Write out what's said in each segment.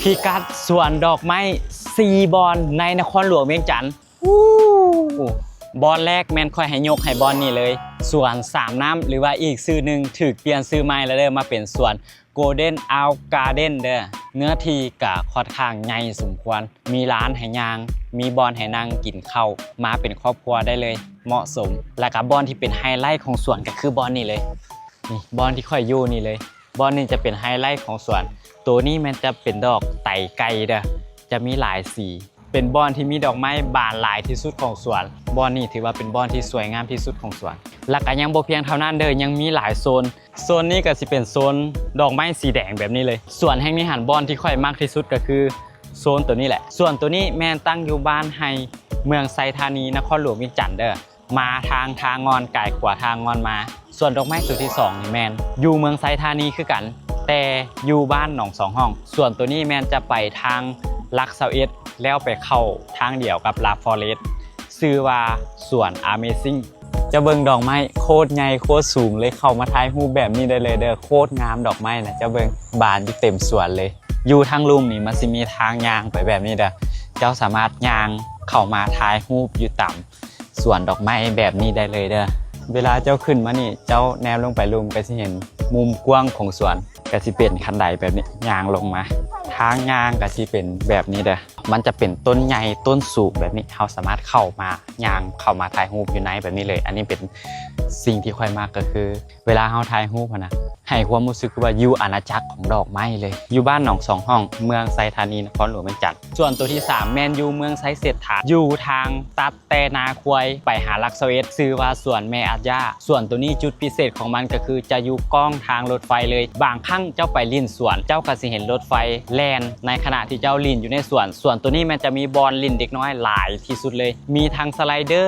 ພິກັດສວນດອກໄມ້ສີ່ບ່ອນໃນນະຄອນຫຼວງວຽງຈັນ. ວູ້ ບ່ອນແລກແມ່ນຂ້ອຍໃຫ້ຍົກໃຫ້ບ່ອນນີ້ເລີຍ ສວນສາມນ້ຳ ຫຼືວ່າອີກຊື່ໜຶ່ງຖືກປ່ຽນຊື່ໃໝ່ແລ້ວເດີ້ ມາເປັນສວນ Golden Owl Garden ເດີ້. ເນື້ອທີ່ກະຂ້ອນຂ້າງໃຫຍ່ສົມຄວນ ມີລານໃຫ້ຍ່າງ ມີບ່ອນໃຫ້ນັ່ງກິນເຂົ້າ ມາເປັນຄອບຄົວໄດ້ເລີຍ ເໝາະສົມ. ແລ້ວກະບ່ອນທີ່ເປັນໄຮໄລຂອງສວນກະຄືບ່ອນນີ້ເລີຍ ນີ້ ບ່ອນທີ່ຂ້ອຍຢູ່ນີ້ເລີຍ. ບ່ອນນີ້ຈະເປັນໄຮໄລຂອງສວນ. ໂຕນີ້ແມ່ນຈະເປັນດອກໄຕໄກ່ເດີ້ ຈະມີຫຼາຍສີ ເປັນບ່ອນທີ່ມີດອກໄມ້ບານຫຼາຍທີ່ສຸດຂອງສວນ. ບ່ອນນີ້ຖືວ່າເປັນບ່ອນທີ່ສວຍງາມທີ່ສຸດຂອງສວນ. ແລ້ວກະຍັງບໍ່ພຽງເທົ່ານັ້ນເດີ້ ຍັງມີຫຼາຍໂຊນ. ໂຊນນີ້ກະຊິເປັນໂຊນດອກໄມ້ສີແດງແບບນີ້ເລີຍ. ສວນແຫ່ງນີ້ຫັ້ນ ບ່ອນທີ່ຂ້ອຍມັກທີ່ສຸດກະຄືໂຊນໂຕນີ້ແຫຼະ. ສວນໂຕນີ້ແມ່ນຕັ້ງຢູ່ບ້ານໄຮ່ ເມືອງໄຊທານີ ນະຄອນຫຼວງວຽງຈັນເດີ້. ມາທາງທ່າງ່ອນ ກາຍຂວາທ່າງ່ອນມາ. ສວນດອກໄມ້ໂຕທີສອງນີ້ແມ່ນຢູ່ເມືອງໄຊທານີຄືກັນ ແຕ່ຢູ່ບ້ານໜອງສອງຫ້ອງ. ສວນໂຕນີ້ແມ່ນຈະໄປທາງຫຼັກຊາວເອັດ ແລ້ວໄປເຂົ້າທາງດຽວກັບ Love Forest ຊື່ວ່າສວນ Amazing. ເຈົ້າເບິ່ງດອກໄມ້ໂຄດໃຫຍ່ໂຄດສູງເລີຍ ເຂົ້າມາຖ່າຍຮູບແບບນີ້ໄດ້ເລີຍເດີ້ ໂຄດງາມດອກໄມ້ນະ. ເຈົ້າເບິ່ງບານຢູ່ເຕັມສວນເລີຍ. ຢູ່ທາງລຸ່ມນີ້ມັນຊິມີທາງຍ່າງໄປແບບນີ້ເດີ້ ເຈົ້າສາມາດຍ່າງເຂົ້າມາຖ່າຍຮູບຢູ່ຕາມ ສວນດອກໄມ້ແບບນີ້ໄດ້ເລີຍເດີ້. ເວລາເຈົ້າຂຶ້ນມານີ້ ເຈົ້າແນມລົງໄປລຸ່ມກະຊິເຫັນມຸມກວ້າງຂອງສວນ ກະຊິເປັນຄັນໄດແບບນີ້ ຍ່າງລົງມາ. ທາງຍ່າງກະຊິເປັນແບບນີ້ເດີ້ ມັນຈະເປັນຕົ້ນໃຫຍ່ຕົ້ນສູງແບບນີ້ ເຮົາສາມາດເຂົ້າມາຍ່າງເຂົ້າມາຖ່າຍຮູບຢູ່ໃນແບບນີ້ເລີຍ. ອັນນີ້ເປັນສິ່ງທີ່ຂ້ອຍມັກ ກະຄື ເວລາເຮົາຖ່າຍຮູບຫັ້ນນະ ໃຫ້ຄວາມຮູ້ສຶກຄືວ່າຢູ່ອານາຈັກຂອງດອກໄມ້ເລີຍ. ຢູ່ບ້ານໜອງສອງຫ້ອງ ເມືອງໄຊທານີ ນະຄອນຫຼວງວຽງຈັນ. ສ່ວນໂຕທີສາມແມ່ນຢູ່ເມືອງໄຊເສດຖາ ຢູ່ທາງຕັດແຕ່ນາຄວາຍໄປຫາຫຼັກຊາວເອັດ ຊື່ວ່າສວນແມ່ອາດຢາ. ສວນໂຕນີ້ຈຸດພິເສດຂອງມັນກະຄືຈະຢູ່ກ້ອງທາງລົດໄຟເລີຍ. ບາງຄັ້ງເຈົ້າໄປຫຼິ້ນສວນ ເຈົ້າກະຊິເຫັນລົດໄຟແລ່ນໃນຂະນະທີ່ເຈົ້າຫຼິ້ນຢູ່ໃນສວນ. ສວນໂຕນີ້ແມ່ນຈະມີບ່ອນຫຼິ້ນເດັກນ້ອຍຫຼາຍທີ່ສຸດເລີຍ ມີທັງສະໄລເດີ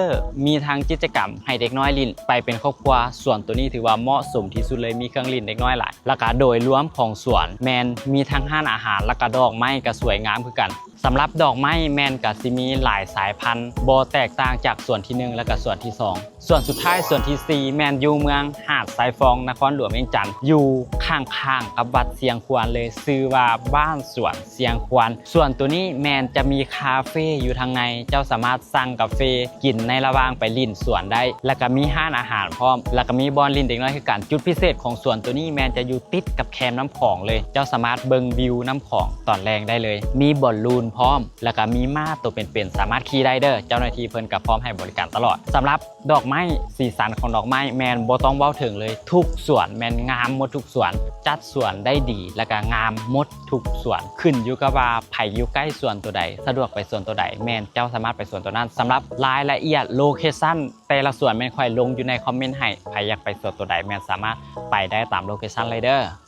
ມີທັງກິດຈະກຳໃຫ້ເດັກນ້ອຍຫຼິ້ນ ໄປເປັນຄອບຄົວ. ສວນໂຕນີ້ຖືວ່າເໝາະສົມທີ່ສຸດເລີຍ ມີເຄື່ອງຫຼິ້ນເດັກນ້ອຍຫຼາຍ. ແລ້ວກະໂດຍລວມຂອງສວນແມ່ນມີທັງຮ້ານອາຫານ ແລ້ວກະດອກໄມ້ກະສວຍງາມຄືກັນ. ສຳລັບດອກໄມ້ແມ່ນກະຊິມີຫຼາຍສາຍພັນ ບໍ່ແຕກຕ່າງຈາກສວນທີໜຶ່ງ ແລ້ວກະສວນທີສອງ. ສ່ວນສຸດທ້າຍ ສ່ວນທີສີ່ແມ່ນຢູ່ເມືອງຫາດຊາຍຟອງ ນະຄອນຫຼວງວຽງຈັນ ຢູ່ຂ້າງໆກັບວັດຊຽງຄວານເລີຍ ຊື່ວ່າບ້ານສວນຊຽງຄວານ. ສວນໂຕນີ້ແມ່ນຈະມີຄາເຟຢູ່ທາງໃນ ເຈົ້າສາມາດ ສັ່ງກາເຟກິນໃນລະຫວ່າງໄປຫຼິ້ນສວນໄດ້ ແລ້ວກະມີຮ້ານອາຫານພ້ອມ ແລ້ວກະມີບ່ອນຫຼິ້ນເດັກນ້ອຍຄືກັນ. ຈຸດພິເສດຂອງສວນໂຕນີ້ແມ່ນຈະຢູ່ຕິດກັບແຄມນ້ຳຂອງເລີຍ ເຈົ້າສາມາດເບິ່ງວິວນ້ຳຂອງຕອນແລງໄດ້ເລີຍ. ມີບອນລູນພ້ອມ ແລ້ວກະມີມ້າໂຕເປັນໆ ສາມາດຂີ່ໄດ້ເດີ້ ເຈົ້າໜ້າທີ່ເພິ່ນກະພ້ອມໃຫ້ບໍລິການຕະຫຼອດ. ສຳລັບດອກໄມ້ ສີສັນຂອງດອກໄມ້ແມ່ນບໍ່ຕ້ອງເວົ້າເຖິງເລີຍ ທຸກສວນແມ່ນງາມໝົດທຸກສວນ ຈັດສວນໄດ້ດີ ແລ້ວກະງາມໝົດ ທຸກສວນ ຂຶ້ນຢູ່ກັບວ່າໃຜຢູ່ໃກ້ສວນໂຕໃດ ສະດວກໄປສວນໂຕໃດ ແມ່ນເຈົ້າສາມາດໄປສວນໂຕນັ້ນ. ສຳລັບລາຍລະອຽດໂລເຄຊັນແຕ່ລະສວນແມ່ນຂ້ອຍລົງຢູ່ໃນຄອມເມັນໃຫ້ ໃຜຢາກໄປສວນໂຕໃດແມ່ນສາມາດໄປໄດ້ຕາມໂລເຄຊັນເລີຍເດີ້.